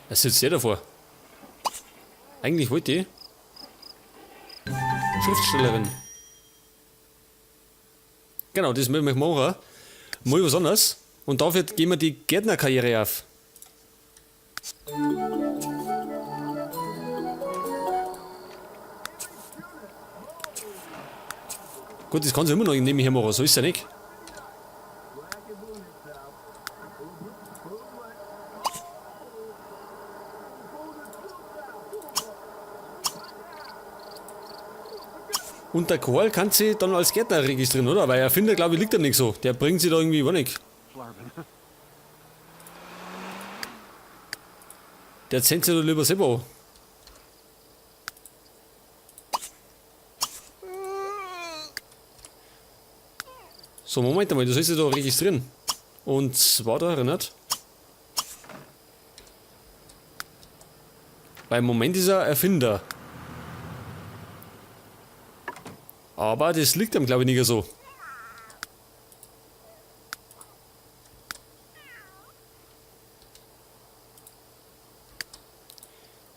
Er sitzt ja davor. Eigentlich wollte ich. Schriftstellerin. Genau, das müssen wir machen. Mal was anderes. Und dafür gehen wir die Gärtnerkarriere auf. Gut, das kann sie immer noch nebenher machen, so ist ja nicht. Und der Karl kann sie dann als Gärtner registrieren, oder? Weil Erfinder, glaube ich, liegt ihm nicht so. Der bringt sie da irgendwie gar nicht. Der zählt sich da lieber selber an. So, Moment einmal, du sollst dich da registrieren. Und zwar da, erinnert. Weil im Moment ist er Erfinder. Aber das liegt ihm, glaube ich, nicht so.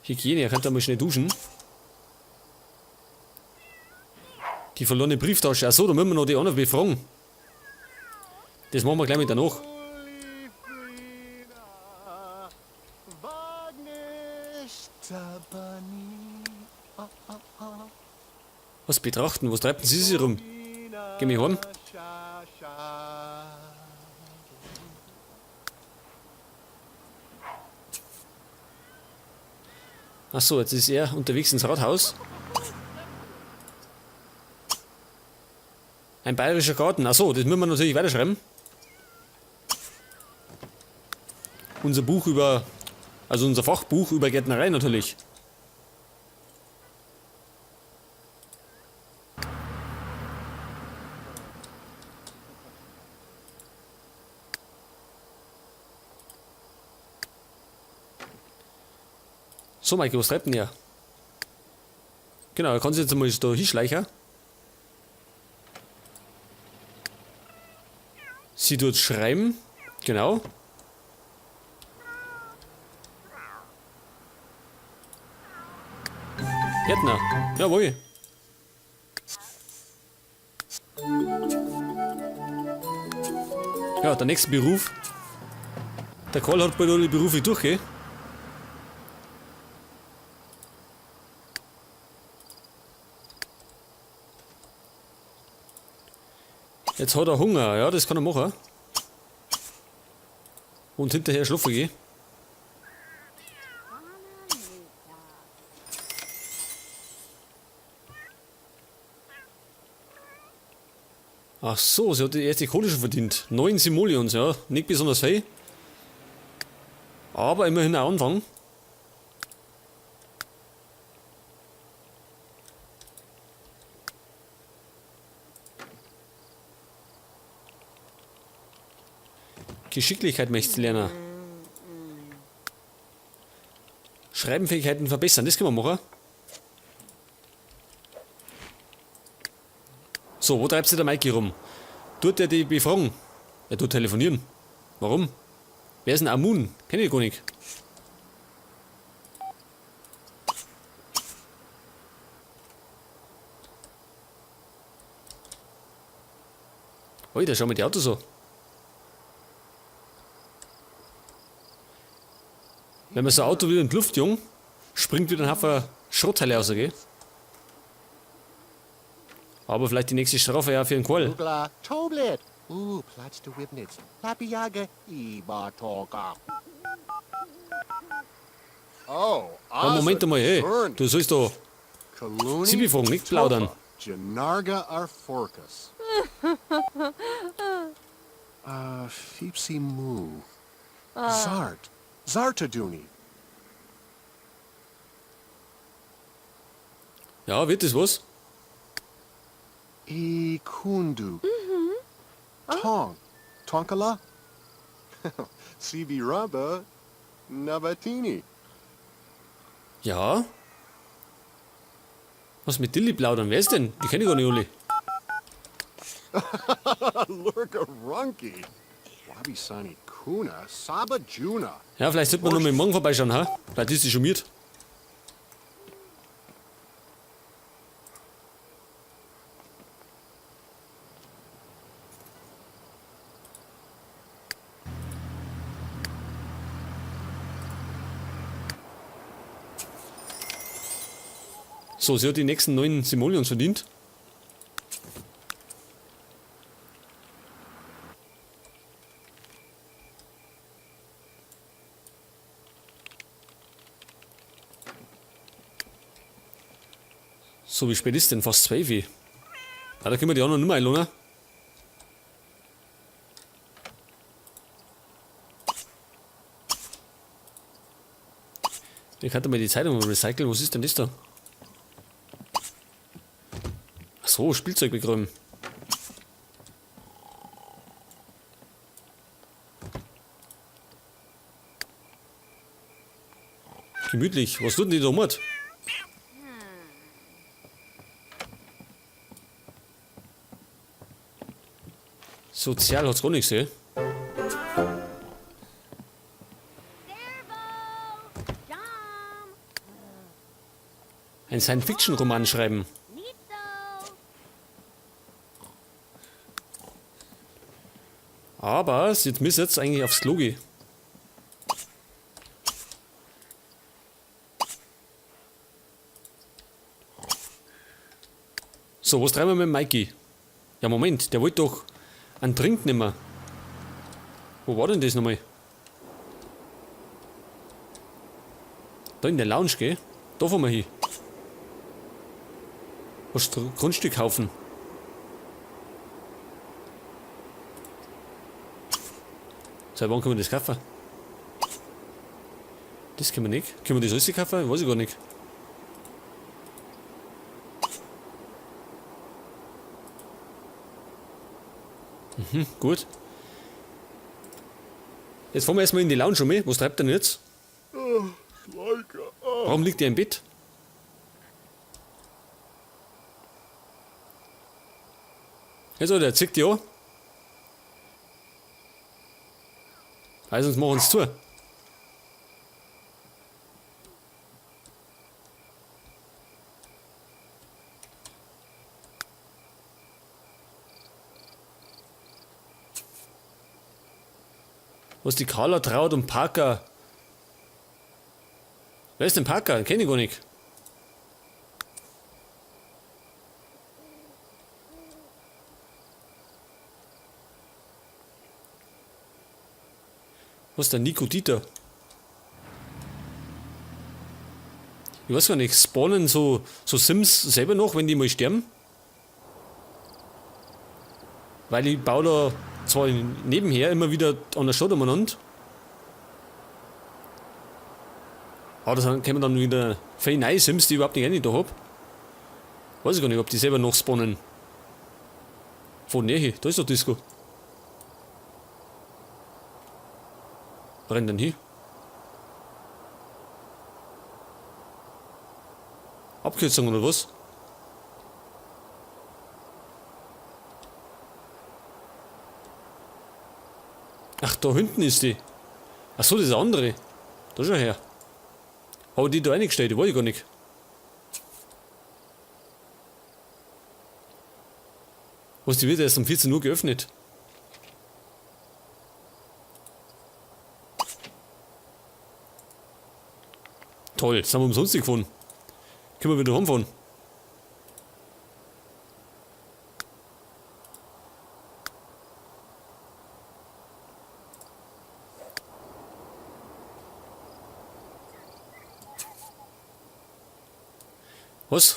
Hygiene, er könnte mal schnell duschen. Die verlorene Brieftasche. Achso, da müssen wir noch die anderen befragen. Das machen wir gleich mit danach. Was betrachten? Was treibt denn Sie sich rum? Geh mich heim. Achso, jetzt ist er unterwegs ins Rathaus. Ein bayerischer Garten. Achso, das müssen wir natürlich weiterschreiben. Unser Buch über, also unser Fachbuch über Gärtnerei natürlich. So, Maike, was treibt denn der? Genau, er kann sich jetzt einmal da hinschleichen. Sie tut schreiben. Genau. Gärtner. Jawohl. Ja, der nächste Beruf. Der Karl hat bald alle Berufe durch, gell? Jetzt hat er Hunger, ja, das kann er machen. Und hinterher schlafen gehen. Ach so, sie hat die erste Kohle schon verdient. 9 Simoleons, ja. Nicht besonders viel. Aber immerhin ein Anfang. Geschicklichkeit möchte ich lernen. Schreibenfähigkeiten verbessern, das können wir machen. So, wo treibt sich der Maiki rum? Tut der die befragen? Er tut telefonieren. Warum? Wer ist denn Amun? Kenn ich gar nicht. Oi, da schauen wir die Autos an. Wenn man so ein Auto wieder in die Luft jung, springt wieder ein Haufen Schrottteile raus, gell? Aber vielleicht die nächste Strafe ja für den Karl. Ugla, Toblet. Platz de Wibnitz. Lapiaga, Ibartoga. Oh, Aber Moment einmal, hey, du sollst da Sie befragen, nicht plaudern. Janarga Arforcus. Fipsi Mu. Zart. Zartaduni. Ja, wird das was? Ikundu. Tong. Tonkala? Sibiraba Nabatini. Ja. Was mit Dilly plaudern? Wer ist denn? Die kenne ich gar nicht, Uli. Lurka Runky. Wabi-Sani Kuna, Saba Juna. Ja, vielleicht sollte man noch mal morgen vorbeischauen, ha? Vielleicht ist sie schon miert. So, sie hat die nächsten 9 Simoleons verdient. So, wie spät ist denn? Fast 12 Uhr. Ja, da können wir die anderen nicht mehr einladen. Ich hatte mal die Zeitung recyceln. Was ist denn das da? Ach so, Spielzeug wegräumen. Gemütlich. Was tut denn die da um? Sozial hat's gar nichts, ey. Ein Science-Fiction-Roman schreiben. Aber sie müssen jetzt eigentlich aufs Klo gehen. So, was treiben wir mit Mikey? Ja, Moment, der wollte doch einen Trink nehmen. Wo war denn das nochmal? Da in der Lounge, gell? Da fahren wir hin. Was Grundstück kaufen. Seit wann können wir das kaufen? Das können wir nicht. Können wir das alles kaufen? Weiß ich gar nicht. Mhm, gut. Jetzt fahren wir erstmal in die Lounge um. Was treibt der denn jetzt? Warum liegt der im Bett? Also, der zieht die an. Also, sonst machen wir uns zu. Was die Carla traut und Parker. Wer ist denn Parker? Den kenn ich gar nicht. Was ist der Nico Dieter? Ich weiß gar nicht, spawnen so Sims selber noch, wenn die mal sterben? Weil ich baue da zwar nebenher immer wieder an der Stadt umeinander. Aber da kommen dann wieder viele neue Sims, die ich überhaupt nicht da hab. Weiß ich gar nicht, ob die selber noch spawnen. Von Nähe, da ist doch Disco. Rennt denn hier? Abkürzung oder was? Ach, da hinten ist die. Ach so, das ist eine andere. Da schau her. Hab ich die da reingestellt? Die wollte ich gar nicht. Was, die wird erst um 14 Uhr geöffnet. Toll, jetzt haben wir umsonst gefunden. Können wir wieder heimfahren. Was?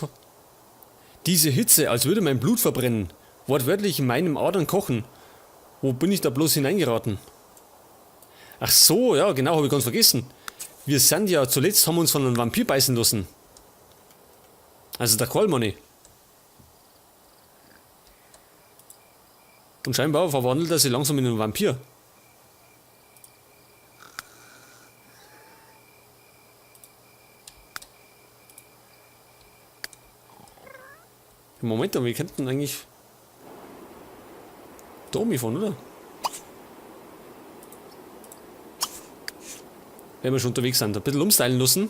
Diese Hitze, als würde mein Blut verbrennen. Wortwörtlich in meinem Adern kochen. Wo bin ich da bloß hineingeraten? Ach so, ja, genau, hab ich ganz vergessen. Wir sind ja zuletzt, haben uns von einem Vampir beißen lassen. Also der Karl, Und scheinbar verwandelt er sich langsam in einen Vampir. Moment, aber wir könnten eigentlich da fahren, oder? Wenn wir schon unterwegs sind. Ein bisschen umstylen lassen.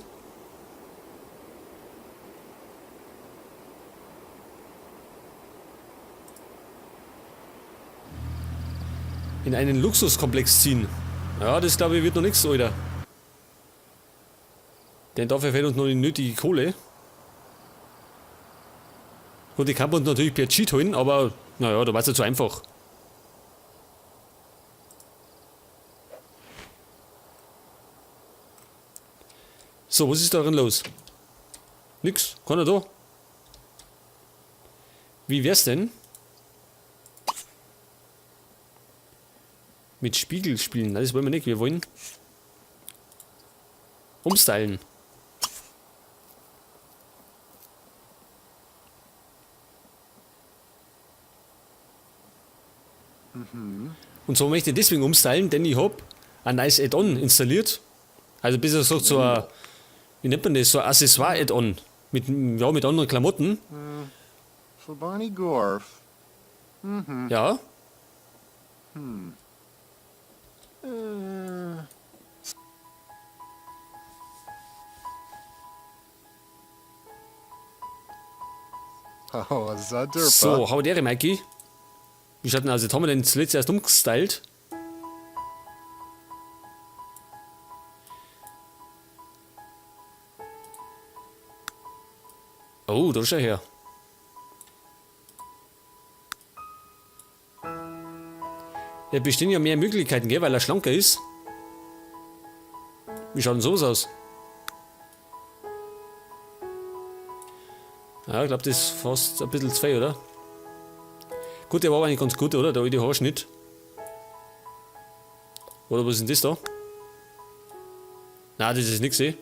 In einen Luxuskomplex ziehen. Ja, das glaube ich wird noch nichts, Alter. Denn dafür fehlt uns noch die nötige Kohle. Gut, die kann man uns natürlich per Cheat holen, aber naja, da war's ja zu einfach. So, was ist da drin los? Nix, keiner da. Wie wär's denn? Mit Spiegel spielen, nein, das wollen wir nicht, wir wollen umstylen. Und zwar möchte ich deswegen umstylen, denn ich hab ein neues Add-on installiert. Also besser gesagt so ein, wie nennt man das, so ein Accessoire-Add-on. Mit, ja, mit anderen Klamotten. Fabani Gorf. Ja. Oh, Zadurpa. So, hau der, Mikey. Wie schaut denn aus? Jetzt haben wir den zuletzt erst umgestylt. Oh, da schau her. Ja, bestehen ja mehr Möglichkeiten, gell, weil er schlanker ist. Wie schaut denn sowas aus? Ja, ich glaub, das ist fast ein bisschen zu viel, oder? Gut, der war aber eigentlich ganz gut, oder? Der alte Haarschnitt. Oder was ist denn das da? Na, das ist nix, eh.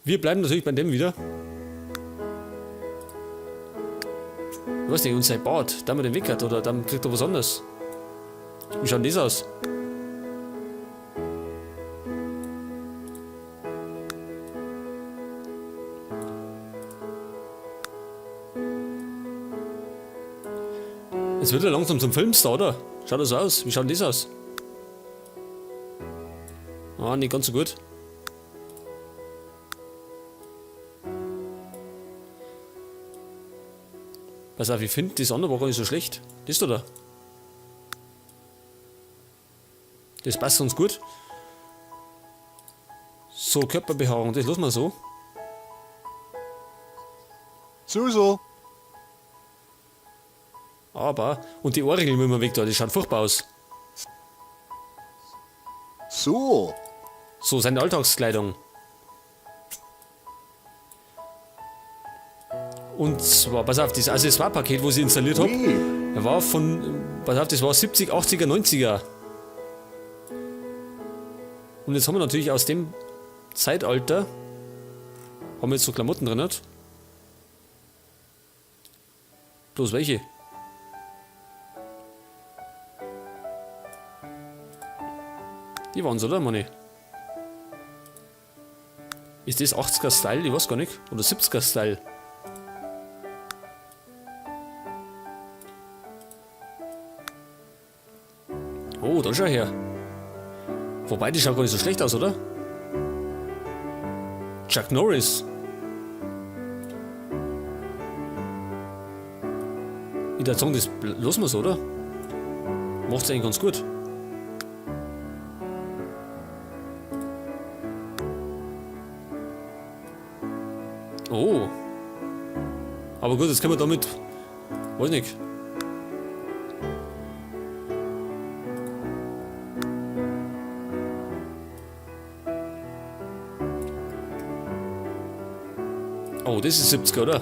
Wir bleiben natürlich bei dem wieder. Ich weiß nicht, und sein Bart, da haben wir den Weg hat, oder dann kriegt er was anderes. Wie schaut denn das aus? Jetzt wird er langsam zum Filmstar, oder? Schaut das so aus? Wie schaut denn das aus? Ah, nicht ganz so gut. Pass auf, ich find das andere war gar nicht so schlecht. Das da da. Das passt uns gut. So, Körperbehaarung, das lassen wir so. Susel. Aber, und die Ohrringe müssen wir weg da, das schaut furchtbar aus. Sul. So, seine Alltagskleidung. Und zwar, pass auf, das Accessoire-Paket, wo sie installiert hab, Ui. war von, pass auf, das war 70, 80er, 90er. Und jetzt haben wir natürlich aus dem Zeitalter, haben wir jetzt so Klamotten drin, nicht? Bloß welche? Die waren's, oder, Manni? Ist das 80er Style? Ich weiß gar nicht. Oder 70er Style? Oh, da schau her. Wobei, die schaut gar nicht so schlecht aus, oder? Chuck Norris. Ich würd sagen, das lassen wir's, oder? Macht's eigentlich ganz gut. Oh. Aber gut, jetzt können wir damit... Weiß nicht. Oh, das ist 70er, oder?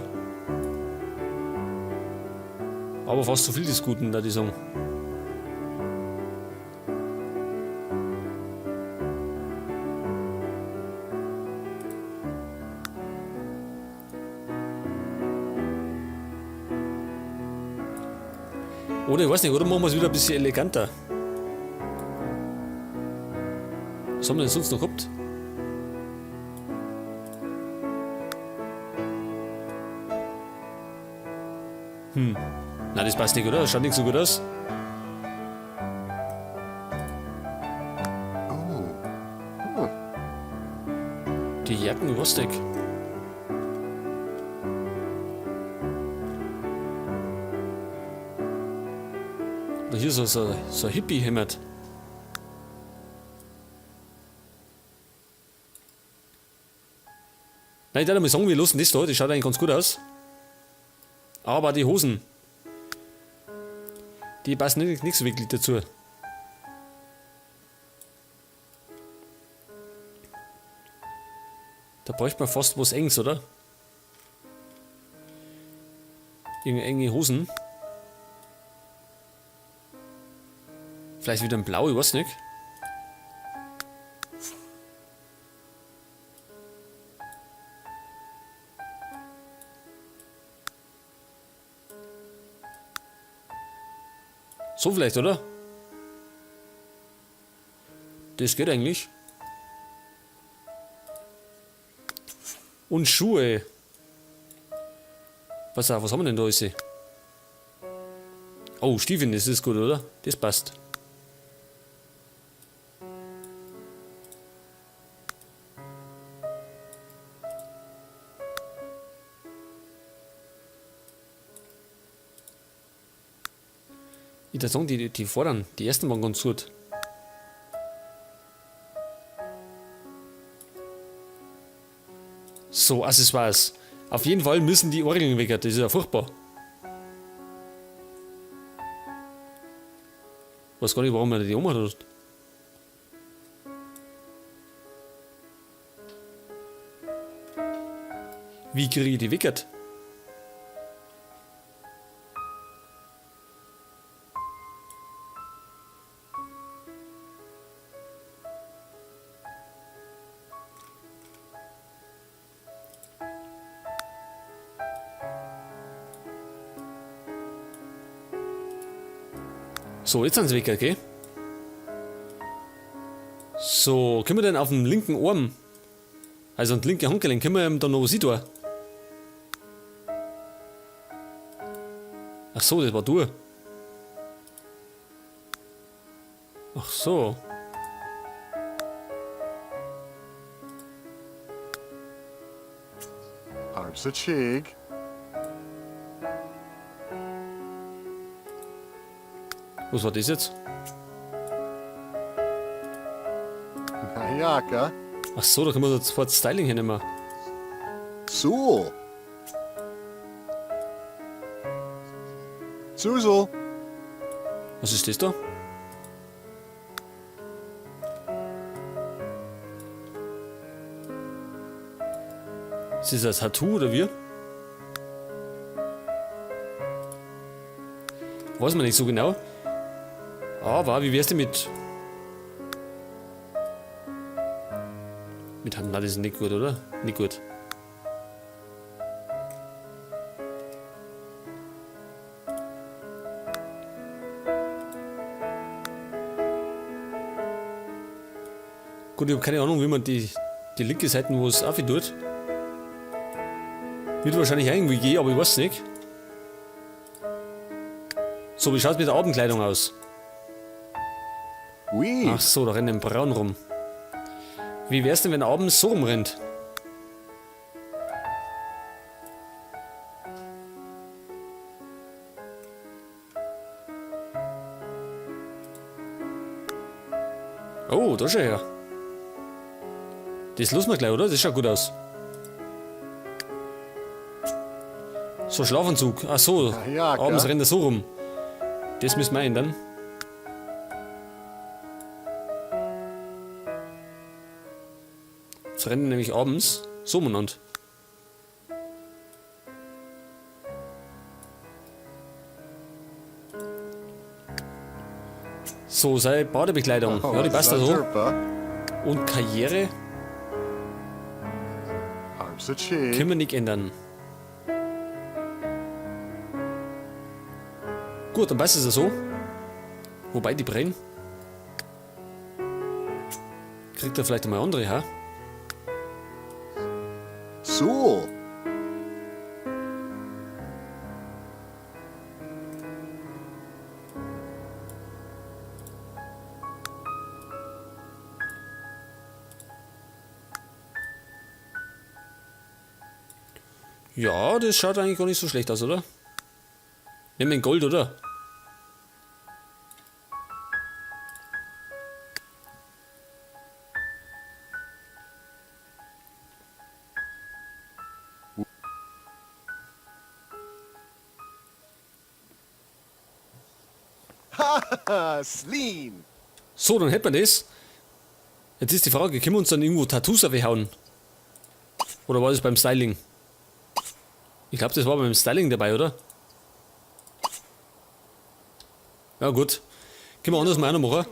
Aber fast zu viel des Guten, da die sagen. Oder ich weiß nicht, oder machen wir es wieder ein bisschen eleganter? Was haben wir denn sonst noch gehabt? Na, das passt nicht, oder? Das schaut nicht so gut aus. Oh. Jacken, ich weiß nicht. Oder hier so ein Hippie-Hemd. Nein, ich darf mal sagen, wie los denn das da? Das schaut eigentlich ganz gut aus. Aber die Hosen, die passen nicht so wirklich dazu. Da bräuchte man fast was Enges, oder? Irgendeine enge Hosen. Vielleicht wieder ein Blau, ich weiß nicht. So vielleicht, oder? Das geht eigentlich. Und Schuhe. Pass auf, was haben wir denn da alles? Oh, Stiefeln, das ist gut, oder? Das passt. Ich würde sagen, die vorderen, die ersten waren ganz gut. So, Accessoires. Auf jeden Fall müssen die Ohrringe weg, das ist ja furchtbar. Ich weiß gar nicht, warum er die Oma hat. Wie kriege ich die weg? So, jetzt sind sie weg, okay? So, können wir denn auf dem linken Arm, also an linke Handgelenk, können wir da noch was tun? Ach so, das war du. Ach so. Harps a cheek. Was war das jetzt? Nayaka. Ach so, da können wir sofort Styling hernehmen. Sool. Suzel. Was ist das da? Ist das ein Tattoo oder wie? Weiß man nicht so genau. Aber wie wär's denn mit... Mit Hand, na, das ist nicht gut, oder? Nicht gut. Gut, ich hab keine Ahnung, wie man die linke Seite, wo es auf tut. Wird wahrscheinlich irgendwie gehen, aber ich weiß nicht. So, wie schaut's mit der Abendkleidung aus? Ui. Ach so, da rennt ein Braun rum. Wie wär's denn, wenn er abends so rumrennt? Oh, da schau her. Das lassen wir gleich, oder? Das schaut gut aus. So, Schlafanzug. Ach so, Ja, gell? abends rennt er so rum. Das müssen wir ändern. Jetzt rennen nämlich abends so umeinander. So, seine Badebekleidung. Oh, Ja, die passt da so. Zerpa. Und Karriere Harps a cheek. können wir nicht ändern. Gut, dann passt es ja so. Wobei die brennen. Kriegt er vielleicht einmal andere, ha? So. Ja, das schaut eigentlich gar nicht so schlecht aus, oder? Nehmen wir in Gold, oder? Sleen. So, dann hätten wir das. Jetzt ist die Frage, können wir uns dann irgendwo Tattoos aufhauen? Oder war das beim Styling? Ich glaube, das war beim Styling dabei, oder? Ja, gut. Können wir anders mal einer machen.